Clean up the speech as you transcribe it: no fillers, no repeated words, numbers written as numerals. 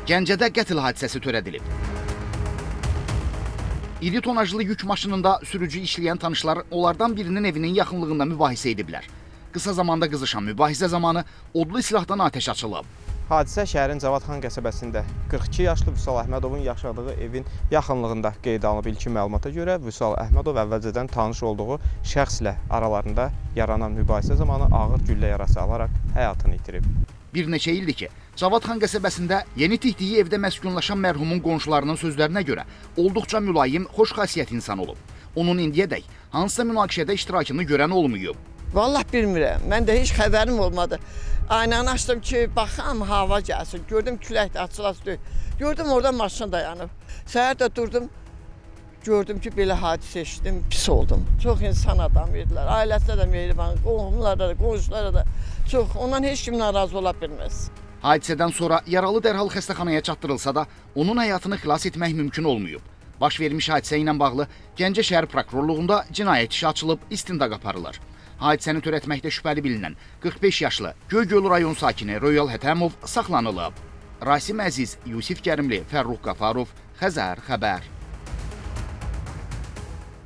Gəncədə qətl hadisəsi törədilib. İri tonajlı yük maşınında sürücü işləyən tanışlar onlardan birinin evinin yaxınlığında mübahisə ediblər. Qısa zamanda qızışan mübahisə zamanı odlu silahdan atəş açılıb. Hadisə şəhərin Cavadxan qəsəbəsində 42 yaşlı Vüsal Əhmədovun yaşadığı evin yaxınlığında qeydə alınıb. İlkin məlumata görə Vüsal Əhmədov əvvəlcədən tanış olduğu şəxslə aralarında yaranan mübahisə zamanı ağır güllə yarası alaraq həyatını itirib. Bir neçə ildir ki, Cavadxan qəsəbəsində yeni tikdiyi evdə məskunlaşan mərhumun qonşularının sözlərinə görə olduqca mülayim, xoş xasiyyət insan olub. Onun indiyədək hansısa münaqişədə iştirakını görən olmayıb. Vallah bilmirəm. Mən də heç xəbərim olmadı. Aynanı açdım ki, baxam hava gəlsin. Gördüm külək də açılası deyil. Gördüm orada maşın dayanıb. Səhər də durdum. Gördüm ki, belə hadisə eşitdim, pis oldum. Çox insan adam idilər. Ailəsinə də mehriban, qohumlara da, qonşulara da çox. Ondan heç kim narazı ola bilməz. Hadisədən sonra yaralı dərhal xəstəxanaya çatdırılsa da, onun həyatını xilas etmək mümkün olmayıb. Baş vermiş hadisə ilə bağlı Gəncə şəhər prokurorluğunda cinayət işi açılıb, istintaq aparılır. Hadisəni törətməkdə şübhəli bilinən 45 yaşlı Göygöl rayon sakini Royal Hətəmov saxlanılıb. Rasim Əziz, Yusif Kərimli, Fərrux Qafarov, Xəzər xəbər.